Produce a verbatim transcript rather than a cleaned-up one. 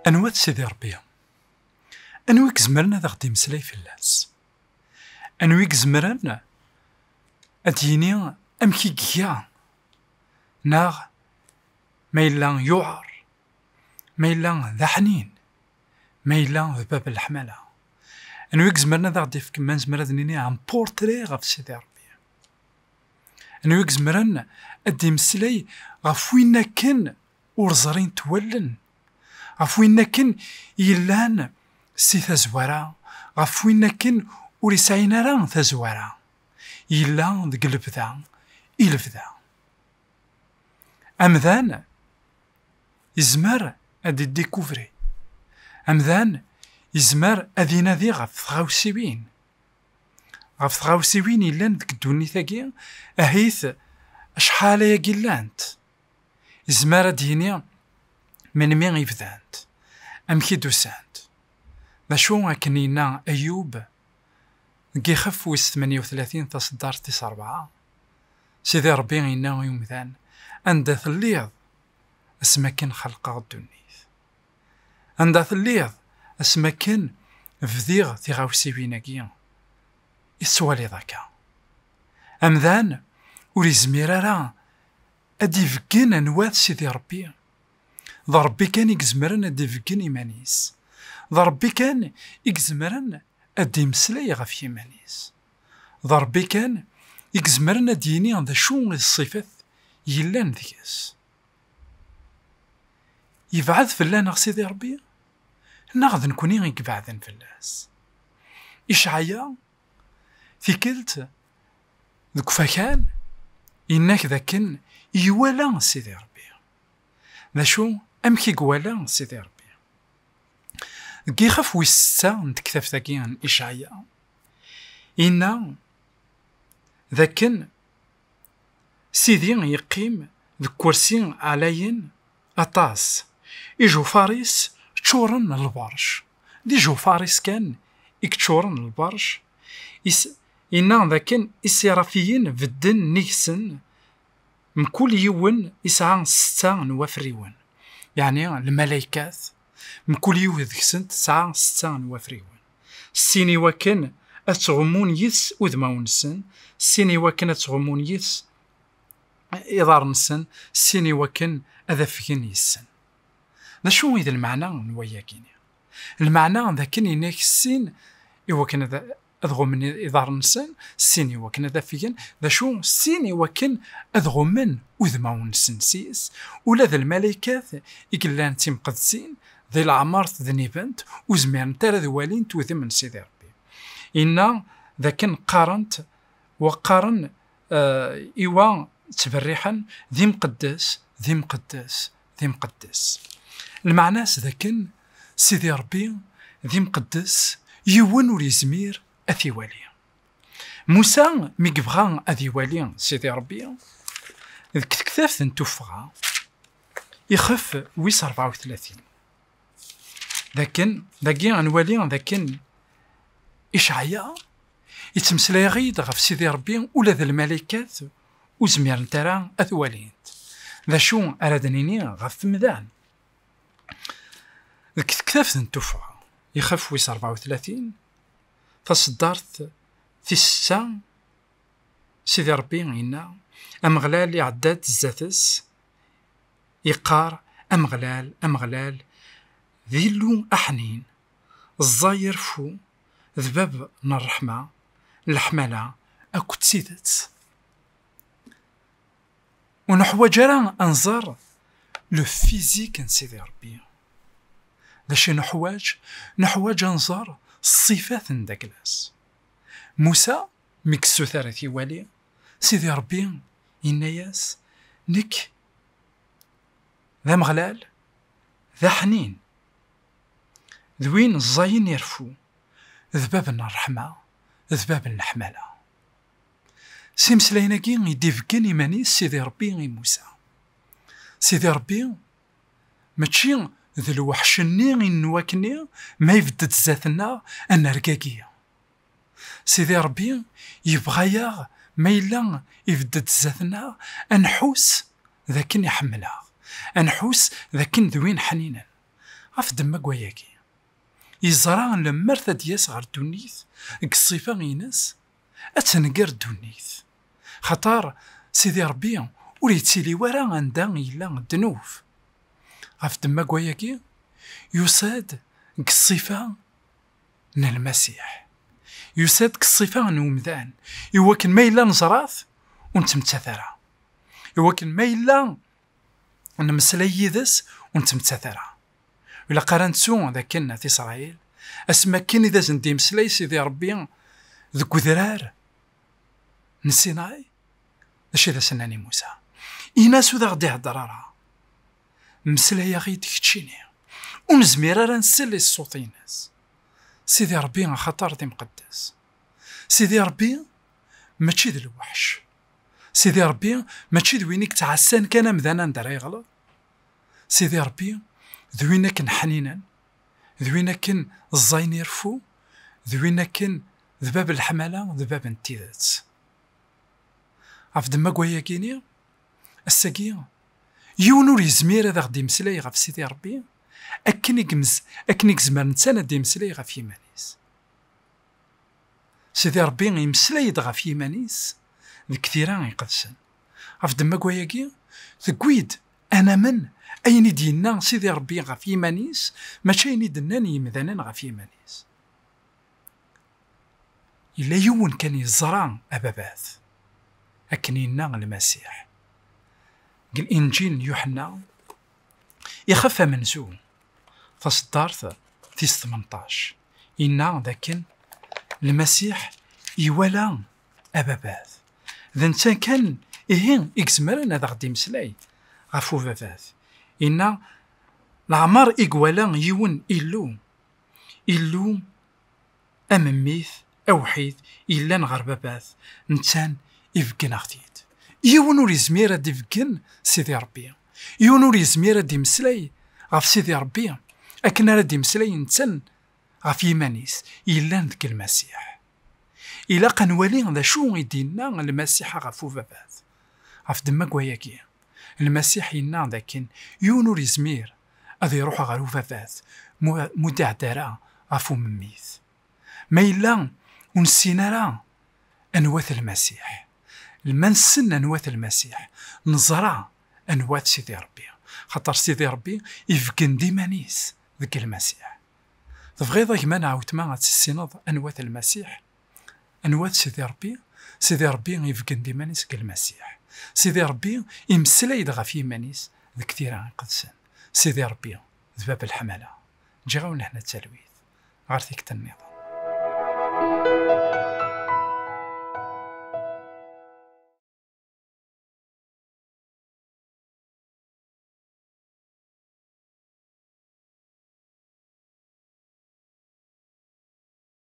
Anwa-t Sidi Ṛebbi? Anwa i izemren ad aɣ-d-imeslay fell-as? Anwa i izemren ad d-yini amek i iga, neɣ ma yella yuɛer, ma yella d aḥnin, ma yella d bab n leḥmala? Anwa i izemren ad aɣ-d-ifk, ma nezmer ad nini, un portrait ɣef Sidi Ṛebbi? Anwa i izemren ad d-imeslay ɣef win akken ur ẓrint wallen, ɣef win akken yellan si tazwara, ɣef win akken ur yesɛin ara tazwara, yella deg lebda i lebda? Amdan yezmer ad iddikuvri. Amdan yezmer ad inadi ɣef tɣawsiwin, ɣef tɣawsiwin yellan deg ddunit-agi, ahit acḥal ayagi llant. Yezmer ad d-yini melmi i bdant, amek i d-usant. D acu akken yenna Ayub deg ixef wis tmenya u tlatin, taṣeddart tis ṛebɛa? Sidi Ṛebbi yenna i umdan: "Anda telliḍ asmi akken xelqeɣ ddunit? Anda telliḍ asmi akken bdiɣ tiɣawsiwin-agi i tettwaliḍ akka?" Amdan ur yezmir ara ad d-ibeggen anwa-t Sidi Ṛebbi. D Ṛebbi kan i izemren ad d-ibeggen iman-is. D Ṛebbi kan i izemren ad d-imeslay ɣef yiman-is. D Ṛebbi kan i izemren ad d-yini d acu i d ṣṣifat yellan deg-s. Yebɛed fell-aneɣ Sidi Ṛebbi, neɣ d nekkni i ibeɛden fell-as? Icɛaya, tikkelt deg ufakan, yenna-k d akken iwala Sidi Ṛebbi. D acu, amek i iwala Sidi Ṛebbi? Deg ixef wis setta n tektabt-agi n Icɛaya, yenna d akken Sidi yeqqim deg ukersi ɛlayen aṭas, ijufaṛ-is ččuren lberc. D ijufaṛ-is kan i yeččuren lberc. Is-, yenna d akken isirafiyen bedden nnig-sen, mkul yiwen isɛa setta n wafriwen. Yeɛni lmalaykat, mkul yiwet deg-sent tesɛa setta n wafriwen. Sin i wakken ad ttɣummun yis udmawen-nsen, sin i wakken ad ttɣummun yis iḍarren-nsen, sin i wakken ad afgen yis-sen. D acu i d lmeɛna n wayagi-nni? Lmeɛna d akken yenna-k sin i wakken ad, ad ɣummen iḍarren-nsen, sin i wakken ad afgen, d acu, sin i wakken ad ɣummen udmawen-nsen s-, yes, ula d lmalaykat i yellan d timqedsin, di leɛmert d nibent, ur zmirent ara ad walint udem n Sidi Ṛebbi. Inna d akken qqarent, wa qqaren, eh, iwa ttberriḥen: "D imqeddes, d imqeddes, d imqeddes." Lmeɛna-s d akken Sidi Ṛebbi d imqeddes, yiwen ur yezmir ad t-iwali. Musa, mi yebɣa ad iwali Sidi Ṛebbi, deg tektabt n Tuffɣa, ixef wis ṛebɛa u tlatin, d akken, dagi ad nwali d akken Icɛaya yettmeslay-aɣ-id ɣef Sidi Ṛebbi, ula d lmalaykat ur zmirent ara ad t-walint. D acu ara d-nini ɣef temdan? Deg tektabt n Tuffɣa, ixef wis ṛebɛa u tlatin, taṣeddart tis setta, Sidi Ṛebbi yenna: "Ameɣlal iɛedda-d zdat-s, yeqqar: Ameɣlal, Ameɣlal, d Illu aḥnin, ẓẓay ireffu, d bab n ṛṛeḥma, n leḥmala akked tidet." Ur neḥwaǧ ara ad nẓer le physique n Sidi Ṛebbi. D acu i neḥwaǧ? Neḥwaǧ ad nẓer ṣṣifat n dagla-s. Musa, mi yessuter ad t-iwali, Sidi Ṛebbi yenna-yas: "Nekk d Ameɣlal, d aḥnin, d win ẓẓayen ireffu, d bab n ṛṛeḥma, d bab n leḥmala." S imeslayen-agi i d-ibeggen iman-is Sidi Ṛebbi i Musa. Sidi Ṛebbi mačči d lweḥc-nni i nenwa akkenni, ma ibedd-d zdat-nneɣ, ad nergagi. Sidi Ṛebbi yebɣa-yaɣ, ma yella ibedd-d zdat-nneɣ, ad nḥuss d akken iḥemmel-aɣ, ad nḥuss d akken d win ḥninen. Ɣef ddemma n wayagi, yeẓra lemmer ad d-yas ɣer ddunit deg ṣṣifa-ines, ad tenger ddunit. Xaṭer Sidi Ṛebbi ur yettili wara anda yella ddnub. Ɣef ddemma n wayagi, yusa-d deg ṣṣifa n Lmasiḥ. Yusa-d deg ṣṣifa n umdan, iwakken ma yella neẓra-t, ur nettmettat ara. Iwakken ma yella nemmeslay yid-s, ur nettmettat ara. Ilaq ara nettu d akken At Isṛayil, asmi akken i d asen-d-imeslay Sidi Ṛebbi deg udrar n Sinay, d acu i d as-nnan i Musa? Ini-as ur d aɣ-d-ihedder ara. Mmeslay-aɣ-id keččini. Ur nezmir ara ad nsel i ṣṣut-ines. Sidi Ṛebbi axaṭer d imqeddes. Sidi Ṛebbi mačči d lweḥc. Sidi Ṛebbi mačči d win i yettɛassan kan amdan anda ara yeɣleḍ. Sidi Ṛebbi d win akken ḥninen, d win akken ẓẓayen ireffu, d win akken d bab n leḥmala, d bab n tidet. Ɣef ddemma n wayagi-ni, ass-agi, yiwen ur yezmir ad aɣ-d-imeslay ɣef Sidi Ṛebbi akken i yemz-, akken i yezmer netta ad d-imeslay ɣef yiman-is. Sidi Ṛebbi imeslay-d ɣef yiman-is deg tira iqedsen. Ɣef ddemma n wayagi, tewwi-d ad namen ayen i d-yenna Sidi Ṛebbi ɣef yiman-is, mačči ayen i d-nnan yimdanen ɣef yiman-is. Yella yiwen kan yeẓra ababat, akken yenna Lmasiḥ. Deg Linǧil n Yuḥenna, ixef amenzu, taṣeddart tis tmenṭac, yenna dakken Lmasiḥ iwala ababat. D netta kan, ihi, i izemren ad aɣ-d-imeslay ɣef ubabat. Yenna, leɛmer i iwala yiwen Illu, Illu amemmit, awḥid, yellan ɣer Babat, netta ibeggen-aɣ-t-id. Yiwen ur yezmir ad d-ibeggen Sidi Ṛebbi. Yiwen ur yezmir ad d-imeslay ɣef Sidi Ṛebbi akken ara d-imeslay netta ɣef yiman-is, yellan deg Lmasiḥ. Ilaq ad nwali d acu i d-yenna Lmasiḥ ɣef ubabat. Ɣef ddemma n wayagi, Lmasiḥ yenna dakken yiwen ur yezmir ad iruḥ ɣer ubabat mu, mu d-iɛedda ara ɣef umemmit. Ma yella ur nessin ara anwa-t Lmasiḥ. Ma nessen anwa-t Lmasiḥ, neẓra anwa-t Sidi Ṛebbi. Xaṭer Sidi Ṛebbi ibeggen-d iman-is deg Lmasiḥ. Tebɣiḍ a gma neɣ a weltma ad tissineḍ anwa-t Lmasiḥ? Anwa-t Sidi Ṛebbi? Sidi Ṛebbi ibeggen-d iman-is deg Lmasiḥ. Sidi Ṛebbi imeslay-d ɣef yiman-is deg tira iqedsen. Sidi Ṛebbi d bab n leḥmala. Ǧǧiɣ-awen lehna d talwit. Ɣer tikkelt nniḍen.